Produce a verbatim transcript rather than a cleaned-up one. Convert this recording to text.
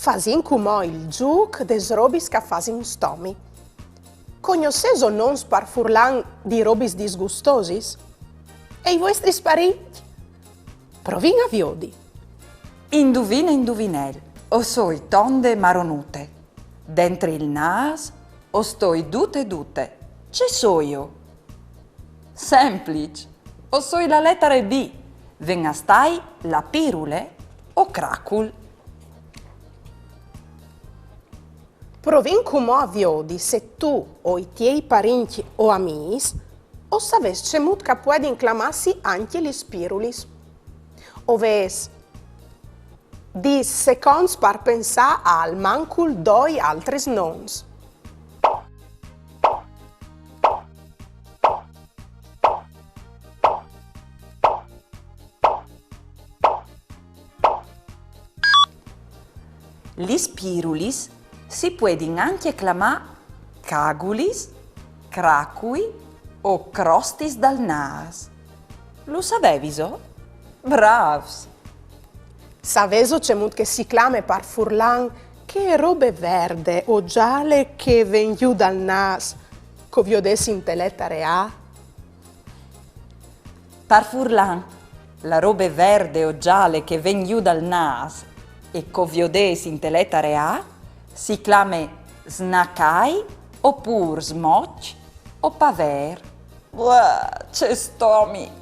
Fasìn cumò il zûc des robis ch'a fasin stomi. Cognossêso nons par furlan di robis disgustosis? E i vuestris parincj? Provìn a viodi. Induvine, induvinel, o soi tonde maronute. Dentri il nâs o stoi dute, dute. Ce soio? Sempliç. O soi la letare B. Ven a stâi la pirule o cracul. Provìn cumò a viodi se tu o i tiei parincj o amîs o savês cemût ch'a puedin clamâsi ancje lis pirulis. O vês dîs seconts par pensâ a almancul doi altris nons. Lis pirulis si puedin ancje clamâ cagulis, cracui o crostis dal nâs. Lu savêviso? Brâfs! Savêso cemût che si clame par furlan chê robe verde o zale che e ven jù dal nâs, ch'o viodês inte letare A? Par furlan, la robe verde o zale che e ven jù dal nâs e ch'o viodês inte letare A si clame snacai opûr smoç o pavêr. Uah, ce stomi!